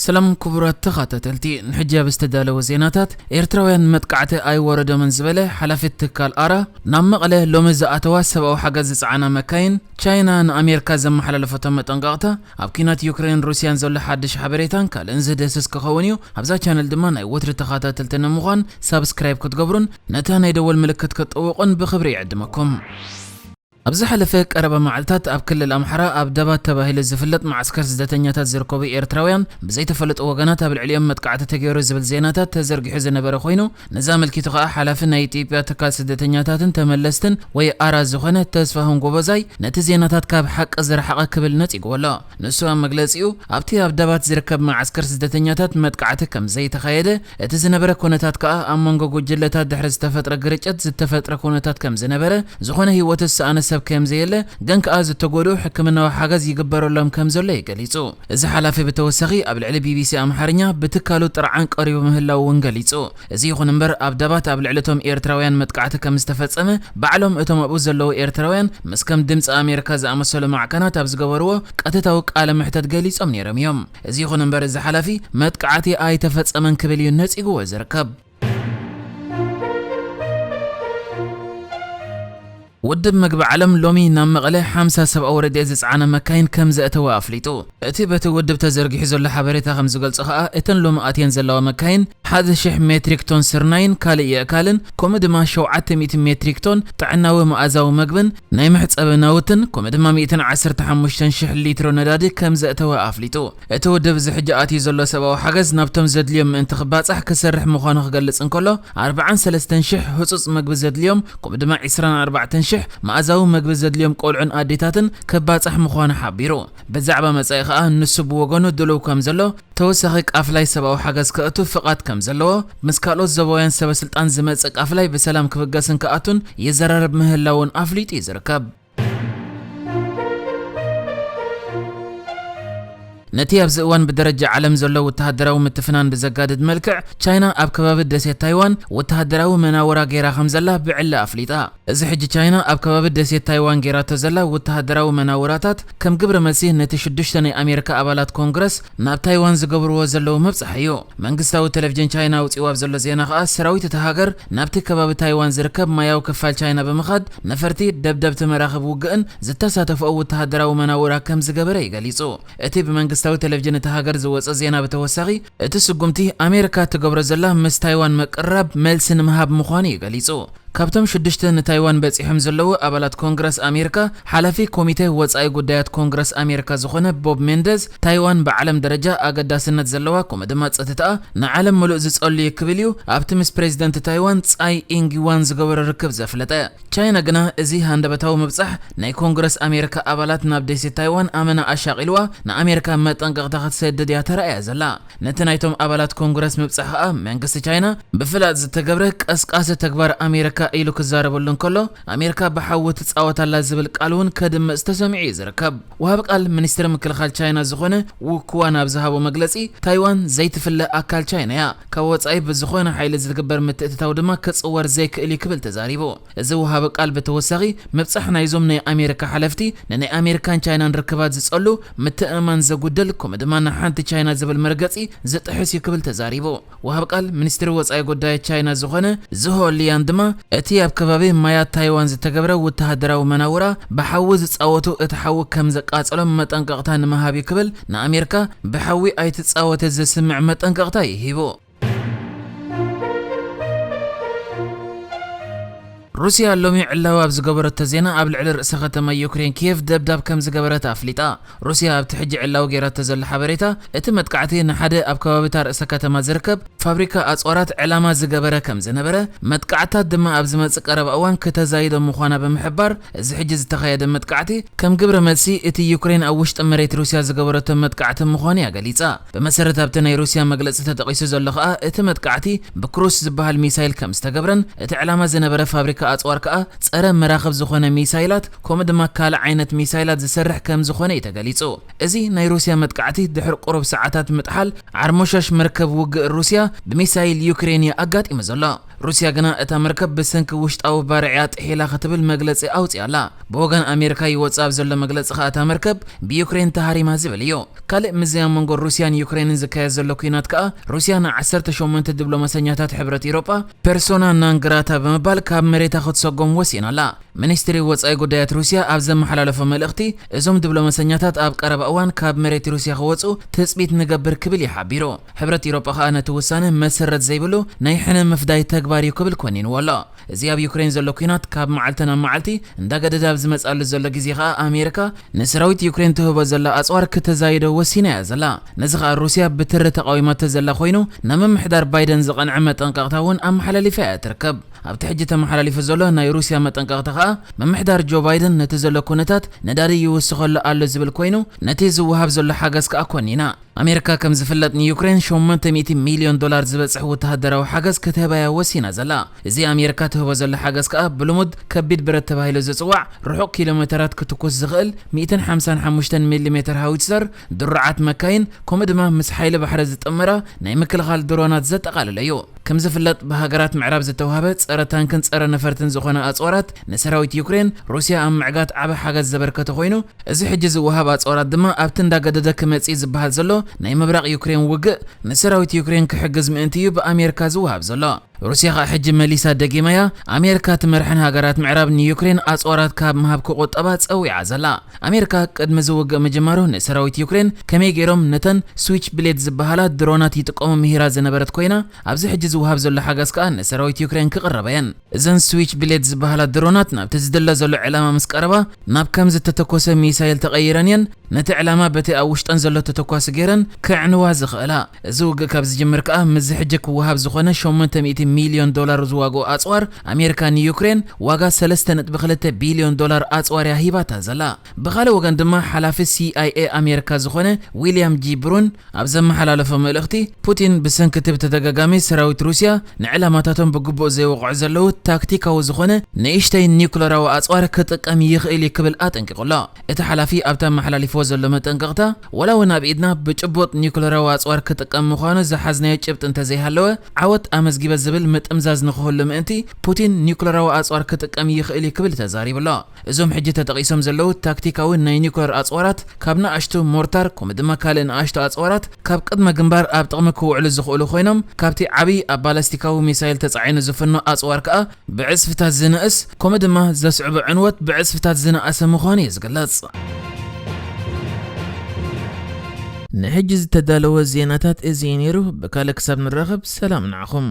ሰላም ክቡራት ተኸታተልቲ፣ ንሕጂ ኣብ ዝተዳለወ ዜናታት፣ ኤርትራውያን መጥቃዕቲ ኣይወረዶምን ዝበለ ሓላፊ ትካል ኣራ፣ ናብ መቐለ ሎሚ ዝኣተዋ ሰብኣዊ ሓገዝ ዝጸዓና መካይን፣ ቻይና ንኣሜሪካ ዘመሓላለፈቶ መጠንቀቕታ፣ ኣብ ኲናት ዩክሬን ሩስያን ዘሎ ሓድሽ ሓበሬታን ካልእን ዝድህስስ ክኸውን እዩ። ኣብዛ ቻነል ድማ ናይ ወትሪ ተኸታተልቲ ንምዃን ሳብስክራይብ ክትገብሩን ነታ ናይ ደወል ምልክት ክትጥውቑን ብኽብሪ ይዕድመኩም። ኣብ ዝሓለፈ ቀረባ መዓልታት ኣብ ክልል ኣምሓራ ኣብ ዳባት ተባሂሉ ዝፍለጥ መዓስከር ስደተኛታት ዝርከቡ ኤርትራውያን ብዘይተፈለጡ ወገናት ኣብ ልዕሊኦም መጥቃዕቲ ተገይሩ ዝብል ዜናታት ተዘርጊሑ ዝነበረ ኮይኑ፣ ነዚ ኣመልኪቱ ከኣ ሓላፊ ናይ ኢትዮጵያ ትካል ስደተኛታትን ተመለስትን ወይ ኣራ ዝኾነ ተስፋሁን ጎበዛይ ነቲ ዜናታት ካብ ሓቂ ዝረሓቐ ክብል ነጺግዎ ኣሎ። ንሱ ኣብ መግለጺኡ ኣብቲ ኣብ ዳባት ዝርከብ መዓስከር ስደተኛታት መጥቃዕቲ ከም ዘይተኻየደ፣ እቲ ዝነበረ ኩነታት ከኣ ኣብ መንጎ ጉጅለታት ድሕሪ ዝተፈጥረ ግርጭት ዝተፈጥረ ኩነታት ከም ዝነበረ፣ ዝኾነ ህይወት ዝሰኣነ ሰብ ከም ዘየለ፣ ግን ከኣ ዝተጎድኡ ሕክምናዊ ሓገዝ ይግበረሎም ከም ዘሎ እዩ ገሊጹ። እዚ ሓላፊ ብተወሳኺ ኣብ ልዕሊ ቢቢሲ ኣምሓርኛ ብትካሉ ጥርዓን ቀሪቡ ምህላው እውን ገሊጹ። እዚ ይኹን እምበር ኣብ ዳባት ኣብ ልዕሊ እቶም ኤርትራውያን መጥቃዕቲ ከም ዝተፈጸመ ባዕሎም እቶም ኣብኡ ዘለዉ ኤርትራውያን ምስ ከም ድምጺ ኣሜሪካ ዝኣመሰሉ ማዕከናት ኣብ ዝገበርዎ ቀጥታዊ ቃለ መሕተት ገሊጾም ነይሮም እዮም። እዚ ይኹን እምበር እዚ ሓላፊ መጥቃዕቲ ኣይተፈጸመን ክብል እዩ ነጺግዎ ዝርከብ። ውድብ መግቢ ዓለም ሎሚ ናብ መቐለ ሓምሳ ሰብኣዊ ረድኤት ዝጸዓና መካይን ከም ዘእተወ ኣፍሊጡ። እቲ በቲ ውድብ ተዘርጊሑ ዘሎ ሓበሬታ ከም ዝገልጾ ከኣ፣ እተን ሎሚ ኣትየን ዘለዋ መካይን ሓደ ሽሕ ሜትሪክ ቶን ስርናይን ካልእ የእካልን፣ ከምኡ ድማ ሸውዓተ ሚእቲ ሜትሪክ ቶን ጥዕናዊ መኣዛዊ መግብን ናይ መሕጸቢ ናውትን፣ ከምኡ ድማ ሚእትን ዓሰርተ ሓሙሽተን ሽሕ ሊትሮ ነዳዲ ከም ዘእተወ ኣፍሊጡ። እቲ ውድብ እዚ ሕጂ ኣትዩ ዘሎ ሰብኣዊ ሓገዝ ናብቶም ዘድልዮም ምእንቲ ክባጻሕ ክሰርሕ ምዃኑ ክገልጽ እንከሎ፣ ኣርባዓን ሰለስተን ሽሕ ህጹጽ መግቢ ዘድልዮም፣ ከምኡ ድማ ዒስራን ኣርባዕተን ሽሕ መኣዛዊ መግቢ ዘድልዮም ቆልዑን ኣዴታትን ክባጻሕ ምዃኑ ሓቢሩ። ብዛዕባ መጻኢ ከኣ ንሱ ብወገኑ ድሉው ከም ዘሎ፣ ተወሳኺ ቃፍላይ ሰብኣዊ ሓገዝ ከእቱ ፍቓድ ከም ዘለዎ፣ ምስ ካልኦት ዞባውያን ሰበ ስልጣን ዝመጽእ ቃፍላይ ብሰላም ክብገስን ክኣቱን ይዘራረብ ምህላውን ኣፍሊጡ እዩ ዝርከብ። ነቲ ኣብዚ እዋን ብደረጃ ዓለም ዘሎ ወተሃደራዊ ምትፍናን ብዘጋድድ መልክዕ፣ ቻይና ኣብ ከባቢ ደሴት ታይዋን ወተሃደራዊ መናውራ ገይራ ከም ዘላ ብዕሊ ኣፍሊጣ። እዚ ሕጂ ቻይና ኣብ ከባቢ ደሴት ታይዋን ገይራቶ ዘላ ወተሃደራዊ መናውራታት፣ ከም ግብረ መልሲ ነቲ ሽዱሽተ ናይ ኣሜሪካ ኣባላት ኮንግረስ ናብ ታይዋን ዝገብርዎ ዘለዉ ምብጻሕ እዩ። መንግስታዊ ቴሌቪዥን ቻይና ኣውጺኡ ኣብ ዘሎ ዜና ከኣ፣ ሰራዊት እታ ሃገር ናብቲ ከባቢ ታይዋን ዝርከብ ማያዊ ክፋል ቻይና ብምኻድ፣ ነፈርቲ፣ ደብደብቲ መራኽብ ውግእን ዝተሳተፈኦ ወተሃደራዊ መናውራ ከም ዝገበረ እዩ ገሊጹ። እቲ ብመንግስታዊ ቴሌቪዥን እታ ሃገር ዝወጸ ዜና ብተወሳኺ፣ እቲ ስጉምቲ ኣሜሪካ ትገብሮ ዘላ ምስ ታይዋን ምቅርራብ መልሲ ንምሃብ ምዃኑ እዩ ገሊጹ። ካብቶም ሽዱሽተ ንታይዋን በጺሖም ዘለዉ ኣባላት ኮንግረስ ኣሜሪካ፣ ሓላፊ ኮሚቴ ወጻኢ ጉዳያት ኮንግረስ ኣሜሪካ ዝኾነ ቦብ ሜንደዝ፣ ታይዋን ብዓለም ደረጃ ኣገዳስነት ዘለዋ፣ ከምኡ ድማ ጸጥታኣ ንዓለም ምሉእ ዝጸሉ እዩ ክብል እዩ ኣብቲ ምስ ፕሬዚደንት ታይዋን ጻይ ኢንግዋን ዝገበሮ ርክብ ዘፍለጠ። ቻይና ግና እዚ ሃንደበታዊ ምብጻሕ ናይ ኮንግረስ ኣሜሪካ ኣባላት ናብ ደሴት ታይዋን ኣመና ኣሻቒልዋ፣ ንኣሜሪካ መጠንቀቕታ ክትሰድድ እያ ተራእያ ዘላ። ነቲ ናይቶም ኣባላት ኮንግረስ ምብጻሕ ከኣ መንግስቲ ቻይና ብፍላጥ ዝተገብረ ቀስቃሲ ተግባር ኣሜሪካ ኢሉ ክዛረበሉ እንከሎ፣ ኣሜሪካ ብሓዊ ትጻወት ኣላ ዝብል ቃል እውን ከድምጽ ተሰሚዑ እዩ ዝርከብ። ወሃቢ ቃል ሚኒስትሪ ምክልኻል ቻይና ዝኾነ ዉ ኩዋን ኣብ ዝሃቦ መግለጺ፣ ታይዋን ዘይትፍለ ኣካል ቻይና እያ፣ ካብ ወጻኢ ብዝኾነ ሓይሊ ዝግበር ምትእትታው ድማ ክጽወር ዘይክእል እዩ ክብል ተዛሪቡ። እዚ ወሃቢ ቃል ብተወሳኺ፣ ምብጻሕ ናይዞም ናይ ኣሜሪካ ሓለፍቲ ንናይ ኣሜሪካን ቻይናን ርክባት ዝጸሉ፣ ምትእምማን ዘጉድል፣ ከምኡ ድማ ንሓንቲ ቻይና ዝብል መርገጺ ዝጥሕስ እዩ ክብል ተዛሪቡ። ወሃብ ቃል ሚኒስትሪ ወጻኢ ጉዳይ ቻይና ዝኾነ ዝሆ ሊያን ድማ፣ እቲ ኣብ ከባቢ ማያት ታይዋን ዝተገብረ ወተሃደራዊ መናውራ ብሓዊ ዝጻወቱ፣ እቲ ሓዊ ከም ዘቃጸሎም መጠንቀቕታ ንምሃብ እዩ ክብል፣ ንኣሜሪካ ብሓዊ ኣይትጻወተ ዘስምዕ መጠንቀቕታ እዩ ሂቡ። ሩስያ ሎሚ ዕላዊ ኣብ ዝገበረቶ ዜና፣ ኣብ ልዕሊ ርእሰ ከተማ ዩክሬን ኪየቭ ደብዳብ ከም ዝገበረት ኣፍሊጣ። ሩስያ ኣብቲ ሕጂ ዕላዊ ገይራቶ ዘላ ሓበሬታ፣ እቲ መጥቃዕቲ ንሓደ ኣብ ከባቢታ ርእሰ ከተማ ዝርከብ ፋብሪካ ኣጽዋራት ዕላማ ዝገበረ ከም ዝነበረ፣ መጥቃዕታት ድማ ኣብ ዝመጽእ ቀረባ እዋን ክተዛይዶ ምዃና ብምሕባር፣ እዚ ሕጂ ዝተኻየደ መጥቃዕቲ ከም ግብረ መልሲ እቲ ዩክሬን ኣብ ውሽጢ መሬት ሩስያ ዝገበረቶ መጥቃዕቲ ምዃኑ እያ ገሊጻ። ብመሰረት ኣብቲ ናይ ሩስያ መግለጺ ተጠቒሱ ዘሎ ከኣ፣ እቲ መጥቃዕቲ ብክሩስ ዝበሃል ሚሳይል ከም ዝተገብረን፣ እቲ ዕላማ ዝነበረ ፋብሪካ ኣጽዋር ከኣ ጸረ መራኽብ ዝኾነ ሚሳይላት፣ ከምኡ ድማ ካልእ ዓይነት ሚሳይላት ዝሰርሕ ከም ዝኾነ እዩ ተገሊጹ። እዚ ናይ ሩስያ መጥቃዕቲ ድሕሪ ቁሩብ ሰዓታት ምጥሓል፣ ዓርሞሻሽ መርከብ ውግእ ሩስያ ብሚሳይል ዩክሬን እዩ ኣጋጢሙ ዘሎ። ሩስያ ግና እታ መርከብ ብሰንኪ ውሽጣዊ ባርዕያ ጥሒላ ክትብል መግለጺ ኣውጺኣ ኣላ። ብወገን ኣሜሪካ ይወጽእ ኣብ ዘሎ መግለጺ ከኣ እታ መርከብ ብዩክሬን ተሃሪማ ዝብል እዩ። ካልእ ምዝያ መንጎ ሩስያን ዩክሬንን ዝካየድ ዘሎ ኲናት ከኣ ሩስያ ንዓሰርተ ሸሞንተ ዲፕሎማሰኛታት ሕብረት ኤውሮጳ ፐርሶና ናን ግራታ ብምባል ካብ መሬታ ክትሰጎም ወሲና ኣላ። ሚኒስትሪ ወጻኢ ጉዳያት ሩስያ ኣብ ዘመሓላለፎ መልእኽቲ፣ እዞም ዲፕሎማሰኛታት ኣብ ቀረባ እዋን ካብ መሬት ሩስያ ክወጹ ትጽቢት ንገብር ክብል እዩ ሓቢሩ። ሕብረት ኤውሮጳ ከኣ ነቲ ውሳነ መሰረት ዘይብሉ ናይ ሕነ ምፍዳይ ተግባር እዩ ክብል ኮኒንዎ ኣሎ። እዚ ኣብ ዩክሬን ዘሎ ኲናት ካብ መዓልቲ ናብ መዓልቲ እንዳገደደ ኣብ ዝመጽኣሉ ዘሎ ግዜ ከኣ ኣሜሪካ ንሰራዊት ዩክሬን ትህቦ ዘላ ኣጽዋር ክተዛይዶ ወሲና እያ ዘላ። ነዚ ከኣ ሩስያ ብትሪ ተቓዊማቶ ዘላ ኮይኑ ናብ ምምሕዳር ባይደን ዝቐንዐ መጠንቀቕታ እውን ኣመሓላሊፋ እያ ትርከብ። ኣብቲ ሕጂ ተመሓላሊፉ ዘሎ ናይ ሩስያ መጠንቀቕታ ከኣ ምምሕዳር ጆ ባይደን ነቲ ዘሎ ኩነታት ነዳዲ ይውስኸሉ ኣሎ ዝብል ኮይኑ ነቲ ዝወሃብ ዘሎ ሓገዝ ከኣ ኮኒና። ኣሜሪካ ከም ዝፍለጥ ንዩክሬን ሸሞንተ ሚእቲ ሚልዮን ዶላር ዝበጽሕ ወተሃደራዊ ሓገዝ ክትህባያ ወሲና ዘላ። እዚ ኣሜሪካ ትህቦ ዘላ ሓገዝ ከኣ ብልሙድ ከቢድ ብረት ተባሂሉ ዝጽዋዕ ርሑቕ ኪሎ ሜተራት ክትኩስ ዝኽእል ሚእትን ሓምሳን ሓሙሽተን ሚሊ ሜተር ሃዊትዘር፣ ድሩዓት መካይን፣ ከምኡ ድማ ምስ ሓይሊ ባሕሪ ዝጥምራ ናይ ምክልኻል ድሮናት ዘጠቓለለ እዩ። ከም ዝፍለጥ ብሃገራት ምዕራብ ዝተዋህበ ጸረ ታንክን ጸረ ነፈርትን ዝኾነ ኣጽዋራት ንሰራዊት ዩክሬን ሩስያ ኣብ ምዕጋት ዓቢ ሓገዝ ዘበርከተ ኮይኑ፣ እዚ ሕጂ ዝወሃብ ኣጽዋራት ድማ ኣብቲ እንዳገደደ ክመጽእ ዝበሃል ዘሎ ናይ ምብራቕ ዩክሬን ውግእ ንሰራዊት ዩክሬን ክሕግዝ ምእንቲ እዩ ብኣሜሪካ ዝወሃብ ዘሎ። ሩስያ ከኣ ሕጂ መሊሳ ደጊማያ ኣሜሪካ ትመርሐን ሃገራት ምዕራብ ንዩክሬን ኣጽዋራት ካብ ምሃብ ክቑጠባ ጸዊዓ ዘላ። ኣሜሪካ ቅድሚ እዚ ውግእ ምጅማሩ ንሰራዊት ዩክሬን ከመይ ገይሮም ነተን ስዊች ብሌድ ዝበሃላ ድሮናት ይጥቀሙ ምሂራ ዝነበረት ኮይና፣ ኣብዚ ሕጂ ዝወሃብ ዘሎ ሓገዝ ከኣ ንሰራዊት ዩክሬን ክቕረባ እየን። እዘን ስዊች ብሌድ ዝበሃላ ድሮናት ናብቲ ዝድለ ዘሎ ዕላማ ምስ ቀረባ ናብ ከም ዝተተኮሰ ሚሳይል ተቐይረን እየን ነቲ ዕላማ በቲ ኣብ ውሽጠን ዘሎ ተተኳሲ ገይረን ከዕንዋ ዝኽእላ። እዚ ውግእ ካብ ዝጅምር ከኣ ምስዚ ሕጂ ክወሃብ ዝኾነ ሸሞንተ ሚእቲ ሚልዮን ዶላር ዝዋግኦ ኣጽዋር ኣሜሪካ ንዩክሬን ዋጋ ሰለስተ ነጥቢ ክልተ ቢልዮን ዶላር ኣጽዋር እያ ሂባታ ዘላ። ብኻልእ ወገን ድማ ሓላፊ ሲ ኣይ ኤ ኣሜሪካ ዝኾነ ዊልያም ጂ ብሩን ኣብ ዘመሓላለፎ መልእኽቲ፣ ፑቲን ብሰንኪ እቲ ብተደጋጋሚ ሰራዊት ሩስያ ንዕላማታቶም ብግቡእ ዘይወቕዑ ዘለዉ ታክቲካዊ ዝኾነ ንእሽተይ ኒውክለራዊ ኣጽዋር ክጥቀም ይኽእል እዩ ክብል ኣጠንቂቑ ኣሎ። እቲ ሓላፊ ኣብቲ ኣመሓላሊፍዎ ዘሎ መጠንቀቕታ፣ ዋላ እውን ኣብ ኢድና ብጭቡጥ ኒውክለራዊ ኣጽዋር ክጥቀም ምዃኑ ዝሓዝናዮ ጭብጢ እንተዘይሃለወ፣ ዓወት ኣመዝጊበ ዝብል ምጥምዛዝ ንክህሉ ምእንቲ፣ ፑቲን ኒውክለራዊ ኣጽዋር ክጥቀም ይኽእል እዩ ክብል ተዛሪቡ ኣሎ። እዞም ሕጂ ተጠቒሶም ዘለዉ ታክቲካዊ ናይ ኒውክለር ኣጽዋራት ካብ ንኣሽቱ ሞርታር ከምኡ ድማ ካልእ ንኣሽቱ ኣጽዋራት ካብ ቅድመ ግንባር ኣብ ጥቕሚ ክውዕሉ ዝኽእሉ ኮይኖም፣ ካብቲ ዓቢ ኣብ ባላስቲካዊ ሚሳይል ተጻዒኑ ዝፍኖ ኣጽዋር ከኣ ብዕጽፍታት ዝንእስ ከምኡ ድማ ዘስዕቦ ዕንወት ብዕጽፍታት ዝነኣሰ ምዃኑ እዩ ዝግለጽ። ንሕጂ ዝተዳለወ ዜናታት እዚ እዩ ነይሩ። ብካልእ ክሳብ ንራኸብ ሰላም ንዓኹም።